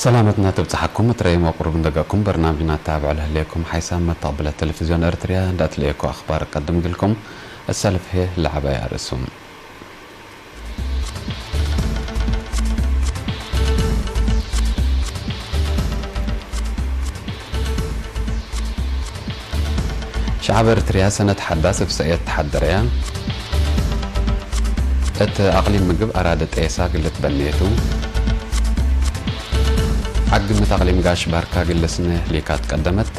ሰላመትና ትብጽሓኩም፣ እትረይሞ ቁሩብ እንደገኩም በርናምጅና ተባዕ ለህሌኩም ሓይሳብ መተቕብለ ቴሌቪዝዮን ኤርትርያ እንዳትለየኩ ኣኽባር ቀድም ግልኩም እሰልፍ ሄ ለዓባይ ኣርእሱም። ሸዓብ ኤርትርያ ሰነት ሓዳስ እብ ሰእየት ተሓደረያ። እት ኣቕሊም ምግብ ኣራደ ጤሳ ግልት በኔቱ። ዓግምት ኣቕሊም ጋሽ ባርካ ግልስነ ሊካት ቀደመት።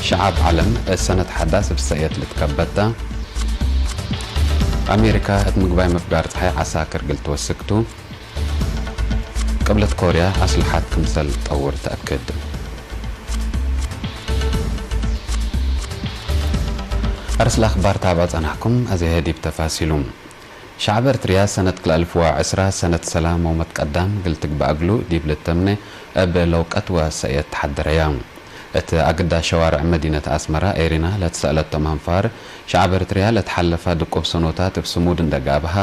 ሸዓብ ዓለም እት ሰነት ሓዳስ እብ ሰእየት ልትከበታ። ኣሜሪካ እት ምግባይ ምፍጋር ጸሓይ ዓሳክር ግልት ወስክቱ። ቅብለት ኮርያ ኣስልሓት ክምሰል ጠውር ተእክድ። ኣርስለ ኣኽባር ታብዕ ጸናሕኩም፣ ኣዜ ዲብ ተፋሲሉ። ሸዕብ ኤርትርያ ሰነት ክልኣልፍዋ ዕስራ ሰነት ሰላም ወመትቀዳም ግል ትግባእ እግሉ ዲብ ልተምነ እብ ለውቀት ወሰእየት ተሓደረያ። እት ኣግዳ ሸዋርዕ መዲነት ኣስመራ ኤሪና ለትሰእለቶም ኣንፋር፣ ሸዕብ ኤርትርያ ለትሓለፋ ድቁብ ሰኖታት እብ ስሙድ እንደጋብሃ፣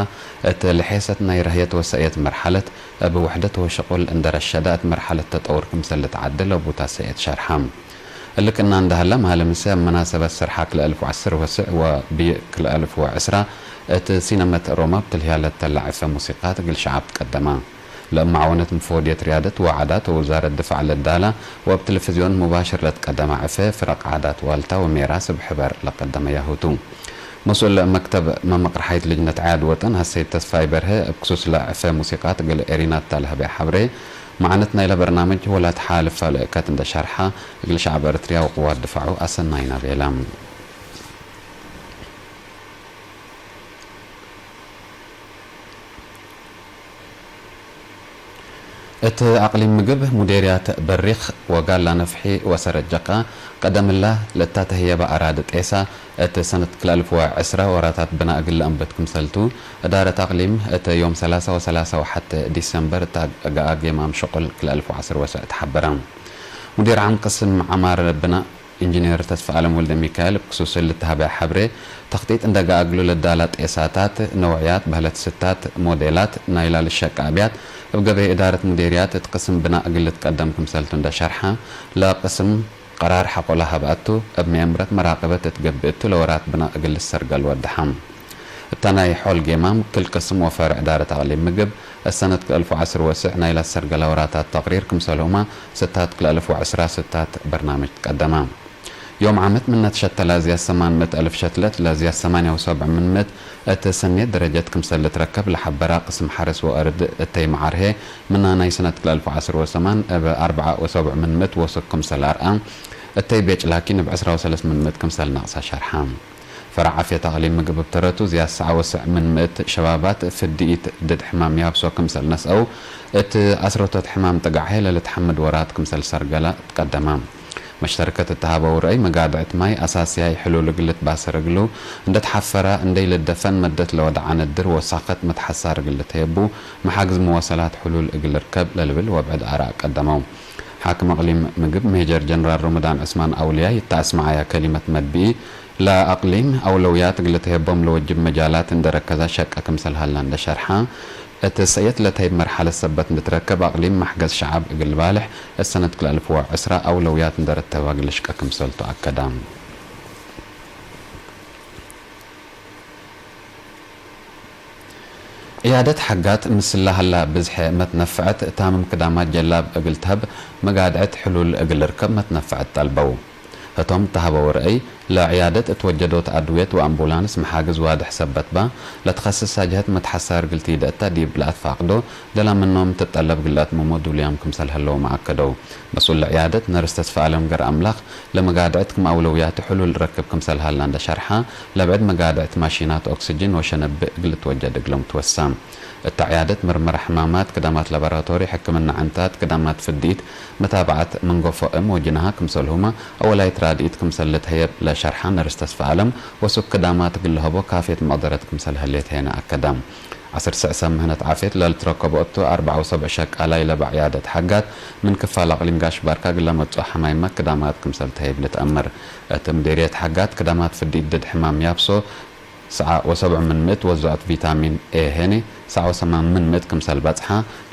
እት ልሔሰት ናይ ረህየት ወሰእየት መርሓለት እብ ውሕደት ወሸቁል እንደረሸዳ እት መርሓለት ተጠውር ክምሰል ልትዓድል ለቡታ ሰእየት ሸርሓ። እልክና እንዳህላ መሃለ ምሰ ኣብ መናሰበት ስርሓ ክልኣልፍ ወዐስር ወስዕ ወብይእ ክልኣልፍ ወዕስራ እት ሲነመት ሮማ ብትልህያ ለተላዕፈ ሙሲቃት እግል ሸዓብ ትቀደማ። ለእማዕወነት ምፎድየት ርያደት ወዓዳት ወውዛረት ድፋዕ ለዳላ ወብ ትልፍዝዮን ሙባሽር ለትቀደማ ዕፈ ፍረቅ ዓዳት ዋልታ ወሜራ ስብ ሕበር ለቀደመ ያሁቱ። መስኡል መክተብ መመቅርሓይት ልጅነት ዓያድ ወጠን ሀሰይት ተስፋይ በርሀ እብ ክሱስ ለዕፈ ሙሲቃት እግል ኤሪናታ ለህበ ሓብሬ፣ መዓነት ናይለ በርናምጅ ወላ ተሓልፋ ለእከት እንደ ሸርሓ፣ እግል ሸዕብ ኤርትርያ ወቅዋት ድፋዑ ኣሰናይና ቤላ። እት ኣቅሊም ምግብ ሙዴርያት በሪኽ ወጋላ ነፍሒ ወሰረጀቃ ቀደምላ ለታተህየባ ኣራድ ጤሳ እት ሰነት ክልኣልፍ ወዕስራ ወራታት ብና እግል ለእንብት ክምሰልቱ እዳረት ኣቅሊም እት ዮም ሰላሳ ወሰላሳ ወሓተ ዲሰምበር እት ኣገኣግ የማም ሸቁል ክልኣልፍ ወዐስር ወሰዕ ተሓበራ። ሙዲር ዓም ቅስም ዓማር ብና ኢንጂነር ተስፋኣለም ወልደሚካኤል እብ ክሱስ ልተሃበ ሐብሬ፣ ተኽጢጥ እንደገ ኣግሉ ለዳላ ጤሳታት፣ ነውዕያት፣ በህለት ስታት፣ ሞዴላት፣ ናይላ ልሸቅ ኣብያት፣ እብ ገበይ እዳረት ሙዴርያት እት ቅስም ብና እግል ልትቀደም ክምሰልቱ እንደ ሸርሓ፣ ለቅስም ቀራር ሐቆላ ሀብኣቱ፣ እብ መየምረት መራቅበት እት ገብእቱ ለወራት ብና እግል ልሰርገል ወደሓም። እታ ናይ ሖል ጌማም ክል ቅስም ወፈርዕ ዳረት ኣቅሊም ምግብ፣ እሰነት ክልኣልፍ ወዐስር ወስዕ ናይላ ሰርገላ ወራታት ተቅሪር ክምሰልሁማ ስታት ክልኣልፍ ወዕስራ ስታት በርናምጅ ትቀደማ። ዮም ዓመት ምነት ሸተላ ዝያድ ሰማን ምእት ኣልፍ ሸትለት ለዝያድ ሰማንያ ወሰብዕ ምን ምእት እት ሰኔት ደረጀት ክምሰል ልትረከብ ለሐበራ ቅስም ሐርስ ወአርድ እተይ መዓርሄ ምና ናይ ሰነት ክልኣልፍ ወዐስር ወሰማን እብ ኣርብዓ ወሰብዕ ምን ምእት ወሱክ ክምሰል ኣርኣ እተይ ቤጭ ላኪን እብ ዕስራ ወሰለስ ምን ምእት ክምሰል ነቅሳ ሸርሓ። ፈረዕ ዓፍየት ኣቕሊም ምግብ እብ ተረቱ ዝያድ ሰዓ ወስዕ ምን ምእት ሸባባት ፍድኢት ድድ ሕማም ያብሶ ክምሰል ነስአው፣ እት ኣስረቶት ሕማም ጥጋዕ ሄለ ልትሐምድ ወራት ክምሰል ሰርገላ ትቀደማ። መሽተርከት እተሃበው ርአይ መጋድዕት ማይ ኣሳስያይ ሕሉል እግል ልትባሰር እግሉ፣ እንደ ተሓፈራ እንደይ ልደፈን መደት ለወድዓ ነድር ወሳኸት መትሓሳር እግል ልትሄቡ፣ መሓግዝ መወሰላት ሕሉል እግል ልርከብ ለልብል ወብዕድ ኣራእ ቀደመው። ሓክም ኣቕሊም ምግብ ሜጀር ጀነራል ሮመዳን ዑስማን ኣውልያ ይተኣስመዓያ ከሊመት መድብኢ፣ ለኣቕሊም ኣውለውያት እግል ልትሄቦም ለወጅብ መጃላት እንደ ረከዛ ሸቀ ክምሰል ሀላ እንደ ሸርሓ፣ እት ሰእየት ለተህይብ መርሓለት ሰበት እንድትረከብ ኣቕሊም ማሕገዝ ሸዓብ እግል ልባልሕ፣ እሰነት ክልኣልፍ ወዕስራ ኣውለውያት እንደ ረተባ እግል ልሽቀ ክምሰልቱ ኣከዳ። ዕያደት ሓጋት ምስላ ሀላ ብዝሐ መትነፍዐት ታምም ክዳማት ጀላብ እግል ተህብ መጋድዕት ሕሉል እግል ልርከብ መትነፍዐት ጠልበው። ህቶም ተሃበው ርአይ፣ ለዕያደት እት ወጀዶት ኣድውየት ወኣምቡላንስ መሓግዝ ዋድሕ ሰበት ባ፣ ለትኸስስ ሳጅሀት መትሓሳር እግል ትይደእታ ዲብ ለኣትፋቅዶ፣ ደላ ምኖም ትጠለብ እግል ለኣትምሞ ዱልያም ክምሰል ሀለውም ኣከደው። መስኡል ለዕያደት ነርስ ተስፋ ኣለም ገር ኣምላኽ፣ ለመጋድዕት ክም ኣውለውያት ሕሉል ረክብ ክምሰል ሀላ እንደ ሸርሓ፣ ለብዕድ መጋድዕት ማሺናት ኦክስጅን ወሸነብእ እግል ልትወጀድ እግሎም ትወሳ። እታ ዕያደት መርመራ ሕማማት፣ ክዳማት ላቦራቶሪ፣ ሕክምና ዕንታት፣ ክዳማት ፍድኢት፣ መታብዓት መንጎፎ እም ወጅንሃ ክምሰልሁማ፣ ኣወላይት ራድኢት ክምሰል ልትሀየብ ለሸርሓ ነርስ ተስፋ ኣለም፣ ወሱክ ክዳማት እግል ለሀቦ ካፌት መቅደረት ክምሰል ህሌት ሄነ ኣከዳ። ዓሰርተ ስዕ ሰብ ምህነት ዓፍየት ለልትረከቦ እቱ ኣርብዓ ወሰብዕ ሸቃላይ ለበ ዕያደት ሓጋት፣ ምን ክፋል ኣቅሊም ጋሽ ባርካ ግለ መጽኦ ሐማይማ ክዳማት ክምሰል ተህይብ ልትአምር። እት ምዴርየት ሓጋት ክዳማት ፍዲት ድድ ሕማም ያብሶ፣ ሰዓ ወሰብዑ ምን ምእት ወዝዖት ቪታሚን ኤ ሄኔ፣ ሰዓ ወሰማን ምን ምእት ክምሰል በጽሓ፣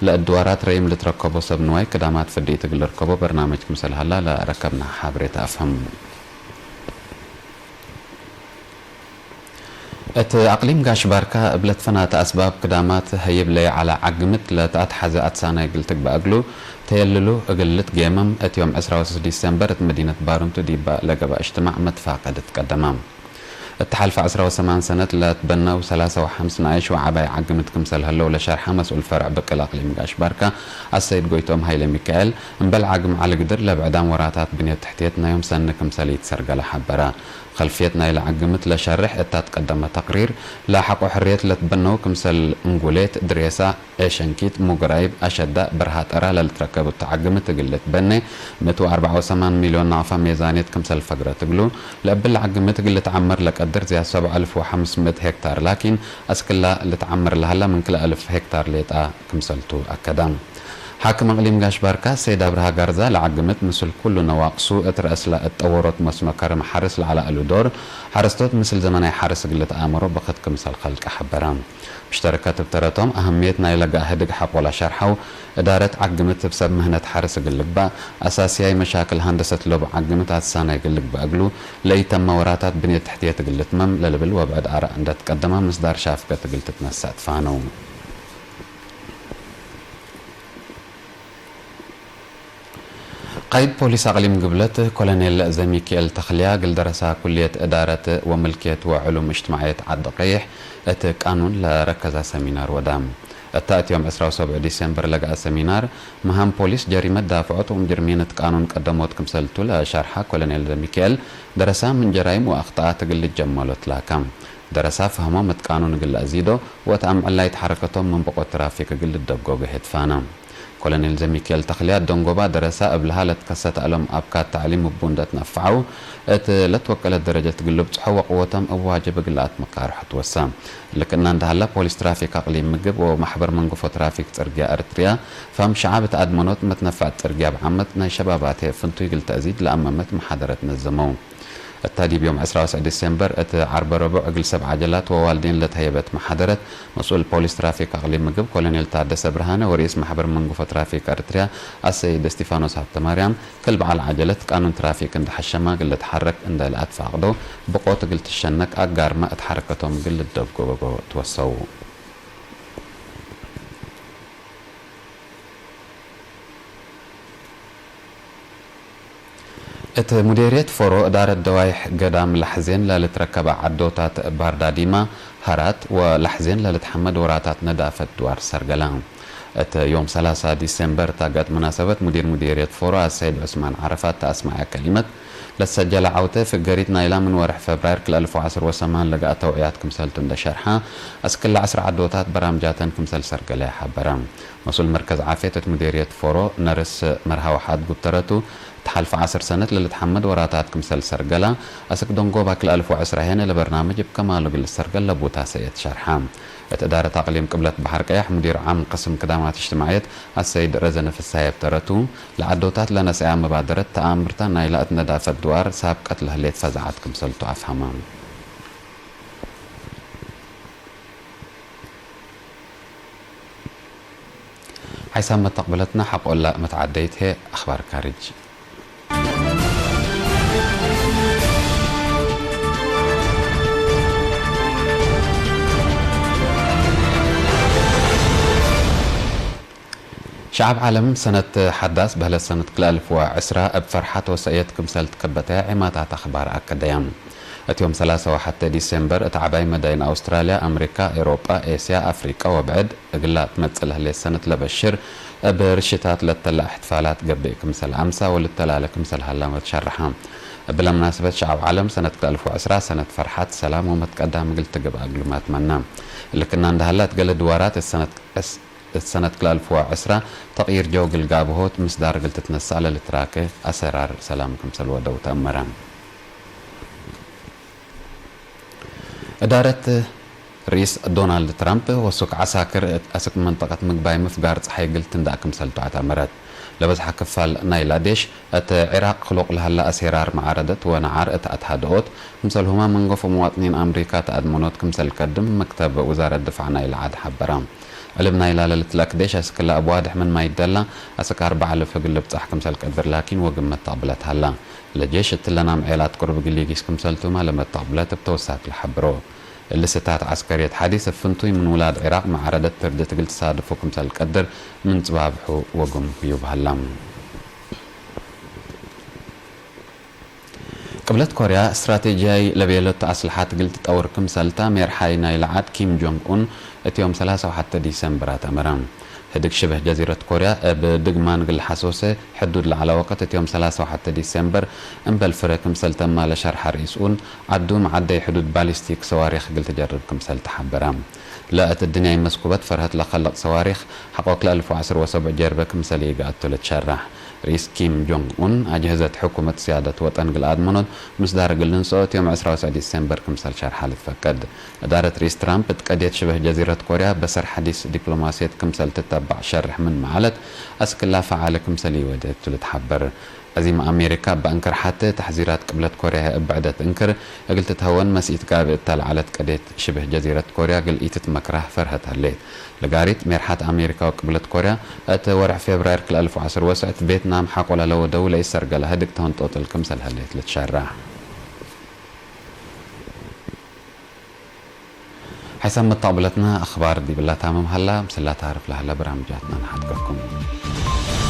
ለእድዋራት ረይም ልትረከቦ ሰብ ንዋይ ክዳማት ፍድኢት እግል ርከቦ በርናመጅ ክምሰል ሃላ ለረከብና ሓበሬታ ኣፍህም። እት ኣቅሊም ጋሽ ባርካ እብ ለትፈናተ ኣስባብ ክዳማት ሀይብ ለይዓላ ዓግምት ለተኣትሓዘ ኣትሳናይ እግል ትግባእ እግሉ ተየልሉ እግል ልትጌምም እት ዮም ዕስራ ወሰስ ዲሰምበር እት መዲነት ባርንቱ ዲባ ለገባ እጅትማዕ መትፋቀድ እትቀደማ። እት ሓልፈ ዕስራ ወሰማን ሰነት ለትበነው ሰላሳ ወሐምስ ንኣይሽ ወዓባይ ዓግምት ክምሰል ህለው ለሸርሓ መስኡል ፈርዕ ብቅል ኣቅሊም ጋሽ ባርካ ኣሰይድ ጎይቶም ሃይለ ሚካኤል፣ እምበል ዓግም ዓሊ ግድር ለብዕዳም ወራታት ብንየት ትሕትየት ናዮም ሰኒ ክምሰል ኢትሰርገለ ሓበራ። ኸልፍየት ናይለ ዓግምት ለሸርሕ እታ ትቀደመ ተቅሪር፣ ለሓቆ ሕርየት ለትበነው ክምሰል እንጉሌት፣ ድሬሳ፣ ኤሸንኪት፣ ሙጉራይብ፣ ኣሸዳ፣ በርሃ ጠራ ለልትረከብ እቱ ዓግምት እግል ልትበኔ፣ ምእት ወኣርባዓ ወሰማን ሚልዮን ናቕፋ ሜዛንየት ክምሰል ፈግረት እግሉ፣ ለእብል ዓግምት እግል ልትዓመር ለቀድር ዝያድ ሰብዓ እልፍ ወሓምስ ምእት ሄክታር ላኪን፣ ኣስክላ ልትዓመር ለሃላ ምን ክልተ እልፍ ሄክታር ሌጣ ክምሰልቱ ኣከዳ። ሓክም ኣቅሊም ጋሽ ባርካ ሰይድ ኣብርሃ ጋርዛ ለዓግምት ምስል ኩሉ ነዋቅሱ እት ረእስላ እት ጠወሮት መስኖ ከርም ሓርስ ለዓላ እሉ ዶር፣ ሓረስቶት ምስል ዘመናይ ሓርስ እግል ልትኣመሮ በኸት ክምሰል ኸልቀ ሓበራ። ምሽተረከት እብ ተረቶም ኣህምየት ናይ ለጋ ህድግ ሓቆላ ሸርሐው፣ እዳረት ዓግምት እብ ሰብ ምህነት ሓርስ እግል ልግባእ፣ ኣሳስያይ መሻክል ሃንደሰት ለቡ ዓግምት ኣትሳናይ እግል ልግባእ እግሉ፣ ለኢተመ ወራታት ብንየት ትሕትየት እግል ልትመም ለልብል ወብዕድ ኣራእ እንደትቀደማ ምስዳር ሻፍገት እግል ትትነሳእ ትፋነው። ቃይድ ፖሊስ ኣቅሊም ግብለት ኮሎኔል ዘሚኪኤል ተኽልያ ግል ደረሳ ኩልየት እዳረት ወምልክየት ወዕሉም እጅትማዕየት ዓዲ ቀይሕ እት ቃኑን ለረከዛ ሰሚናር ወዳ። እታ እት ዮም ዕስራ ወሰብዑ ዲሴምበር ለገኣ ሰሚናር መሃም ፖሊስ ጀሪመት ዳፍዖት ወምጅርሚን እት ቃኑን ቀደሞት ክምሰልቱ ለሸርሓ ኮሎኔል ዘሚኪኤል ደረሳ ምን ጀራይም ወኣኽጣኣት እግል ልጀመሎት ላካ። ደረሳ ፈህሞም እት ቃኑን እግል ለእዚዶ ወእት ኣምዕላይት ሓረከቶም ምን ብቆት ትራፊክ እግል ልደጎጎ ሄትፋና። ኮሎኔል ዘሚካኤል ተኽልያት ደንጎባ ደረሳ እብ ለሃ ለትከሰት ኣሎም ኣብካት ታዕሊም እቡ እንደትነፍዓው፣ እት ለትወቀለት ደረጀት እግል ልብጽሖ ወቅወቶም እብ ዋጅብ እግል ለኣትምካርሖ ትወሳ። ልክእና እንደሃላ ፖሊስ ትራፊክ ኣቅሊም ምግብ ወማሕበር መንግፎ ትራፊክ ጽርግያ እርትርያ፣ ፈም ሸዓብ እት ኣድመኖት መትነፋዕት ጽርግያ ብዓመት ናይ ሸባባቴ ፍንቱይ እግል ተእዚድ ለኣመመት መሓደረት ነዘመው። እታ ዲብ ዮም ዕስራ ወሰዕ ዲሴምበር እት ዓርበ ረቡዕ እግል ሰብ ዓጀላት ወዋልዴን ለተሀየበት መሓደረት፣ መስኡል ፖሊስ ትራፊክ ኣቅሊም ምግብ ኮሎኔል ታደሰ ብርሃነ ወርኢስ ማሕበር መንግፎ ትራፊክ ኤርትርያ ኣሰይድ እስቲፋኖስ ሃብተማርያም፣ ክል በዓል ዓጀለት ቃኑን ትራፊክ እንድሓሸማ እግል ልትሓረክ እንደ ለኣትፋቅዶ ብቆት እግል ትሸነክ ኣጋርማ እት ሓረከቶም እግል ልደጎጎ ትወሰው። እት ሙዴርየት ፎሮ እዳረት ደዋይሕ ገዳም ላሕዜን ለልትረከባ ዓዶታት ባርዳዲማ፣ ሃራት ወላሕዜን ለልትሐመድ ወራታት ነዳፈት ድዋር ሰርገላ። እት ዮም ሰላሳ ዲሴምበር ታገት መናሰበት ሙዲር ሙዴርየት ፎሮ ኣሰይድ ዑስማን ዓረፋት ተኣስማዐ ከሊመት፣ ለትሰጀለ ዓውተ ፍገሪት ናይላ ምን ወርሕ ፈብራይር ክልተ እልፍ ወዐስር ወሰማን ለገኣ ተውዕያት ክምሰልቱ እንደ ሸርሓ፣ ኣስክላ ዐስር ዓዶታት በራምጃተን ክምሰል ሰርገለ ሓበራ። መስኡል መርከዝ ዓፍየት እት ሙዴርየት ፎሮ ነርስ መርሃዊ ሓድ ጉብተረቱ፣ እት ሓልፈ ዐስር ሰነት ለልትሓመድ ወራታት ክምሰል ሰርገላ፣ ኣስክ ደንጎባ ክልተ እልፍ ወዐስራ ሄነ ለበርናምጅ እብ ከማሉ እግል ልሰርገል ለቡታ ሰእየት ሸርሓ። እት እዳረት ኣቅሊም ቅብለት በሐር ቀያሕ ሙዲር ዓም ቅስም ክዳማት እጅትማዕየት ኣሰይድ ረዘነ ፍስሃየ ብተረቱ፣ ለዓዶታት ለነሰያ መባደረት ተኣምርታ ናይላ እት ነዳፈት ድዋር ሳብቀት ለህሌት ፈዛዓት ክምሰልቱ ኣፍሃማ። ሓይሳብ መተቅብለትና ሓቆላ መትዓደይት ሄ ኣኽባር ካርጅ። ሸዓብ ዓለም ሰነት ሓዳስ በህለት ሰነት ክልተ እልፍ ወዕስራ እብ ፈርሓት ወሰእየት ክምሰል ትከበተያ ዒማታት ኣኽባር ኣከደያ። እት ዮም ሰላሳ ወሓተ ዲሴምበር እት ዓባይ መዳይን ኣውስትራልያ፣ ኣምሪካ፣ ኤውሮጳ፣ ኤስያ፣ ኣፍሪቃ ወብዕድ እግላ ትመጽእ ለህሌት ሰነት ለበሽር እብ ርሽታት ለተላ እሕትፋላት ገብእ ክምሰል ኣምሳ ወልተላለ ክምሰል ሃላመት ሸርሓ። እብለ መናሰበት ሸዓብ ዓለም ሰነት ክልተ እልፍ ወዕስራ ሰነት ፈርሓት፣ ሰላም ወመትቀዳም እግል ትግብ ኣግሉማት መና። ልክና እንደሃላት ገለ ድዋራት እት ሰነት እት ሰነት ክልተ እልፍ ወዕስራ ተቕይር ጀው ግልጋብሆት ምስዳር እግል ትትነሳእ ለልትራከ ኣሰራር ሰላም ክምሰል ወደው ተእመረ። እዳረት ርኢስ ዶናልድ ትራምፕ ወሱክ ዓሳክር ኣስክ መንጠቀት ምግባይ ምፍጋር ጸሓይ እግል ትንዳእ ክምሰልቱ ኣተእመረት። ለበዝሓ ክፋል ናይ ላዴሽ እቲ ዒራቕ ክሉቕ ለሃላ ኣሴራር መዓረደት ወነዓር እቲ ኣትሃድኦት፣ ክምሰል ሁማ መንጎፎ መዋጥኒን ኣምሪካ ተኣድመኖት ክምሰል ቀድም መክተብ ውዛረት ድፋዕ ናይ ለዓድ ሓበራ። ዕልብ ናይ ላለልት ለክዴሽ ኣስክላ ኣብ ዋድሕ ምን ማይደላ ኣሰክ ኣርባዓ ልፍ ግልብጻሕ ክምሰል ቀድር ላኪን ወግመት ታብለት ሃላ። ለጄሽ እትለናም ዔላት ቁርብ ግሊጊስ ክምሰልቱማ ለመጣብለት ብተወሳክ ለሓብሮ። እልስታት ዓስከርየት ሓዲስ እፍንቱይ ምን ውላድ ዒራቕ መዓረደት ፕርድት ግልትሳድፉ ክምሰል ቀድር ምን ጽባብሑ ወግም ይብሃላ። ቅብለት ኮርያ ስትራቴጂያይ ለቤሎት ኣስልሓት ግልቲ ጠውር ክምሰልታ ሜርሓይ ናይ ለዓድ ኪም ጆንግ ኡን እትዮም ሰላሳ ወሓተ ዲሰምብር ኣተመረ። ህድግ ሽበህ ጀዚረት ኮርያ እብ ድግማን ግልሓሶሰ ሕዱድ ለዓላ ወቀት እትዮም ሰላሳ ወሓተ ዲሰምበር እምበል ፍረ ክምሰል ተማለ ሸርሓ ርእስኡን ዓዱ መዓደይ ሕዱድ ባሊስቲክ ሰዋሪኽ ግል ትጀርብ ክምሰል ተሓበረ። ለእት ድንያይ መስኩበት ፈርሀት ለኸልቕ ሰዋሪኽ ሓቆክ ለእልፍ ወዓስር ወሰቡዕ ጀርበ ክምሰል ይግኣቱ ልትሸራሕ። ርእስ ኪም ጆንግ ኡን ኣጅህዘት ሕኩመት ስያደት ወጠን ግልኣድ መኖት ምስ ዳር ግልንሶ እትዮም ዕስራ ወሰዕ ዲሰምበር ክምሰል ሸርሓ ልትፈቀድ። እዳረት ርእስ ትራምፕ እት ቀድየት ሽበህ ጀዚረት ኮርያ በሰር ሓዲስ ዲፕሎማስየት ክምሰል ትተባዕ ሸርሕ ምን መዓለት ኣስክላ ፈዓለ ክምሰል ይወደት ልትሓበር። እዚ ኣሜሪካ በእንክር ሓተ ተሕዚራት ቅብለት ኮርያ እብዕደት እንክር እግል ትትሀወን መስኢት ጋብ እታ ለዓለት ቀድየት ሽበህ ጀዚረት ኮርያ ግልኢትት መክራህ ፈርሀት ሃሌት። ለጋሪት ሜርሓት ኣሜሪካ ወቅብለት ኮርያ እት ወርሕ ፌብራር ክልተ ኣልፍ ወዓስር ወስዕት ቬትናም ሓቆላ ለወደው ለኢሰርገላ ህድግ ተንጦጥል ክምሰል ሃሌት ልትሸራሕ። ሓይሳብ መጣቕብለትና ኣኽባር ዲብላ ታመም ሃላ፣ ምስላ ታርፍ ለሃላ ብራምጃትና ንሓድገኩም።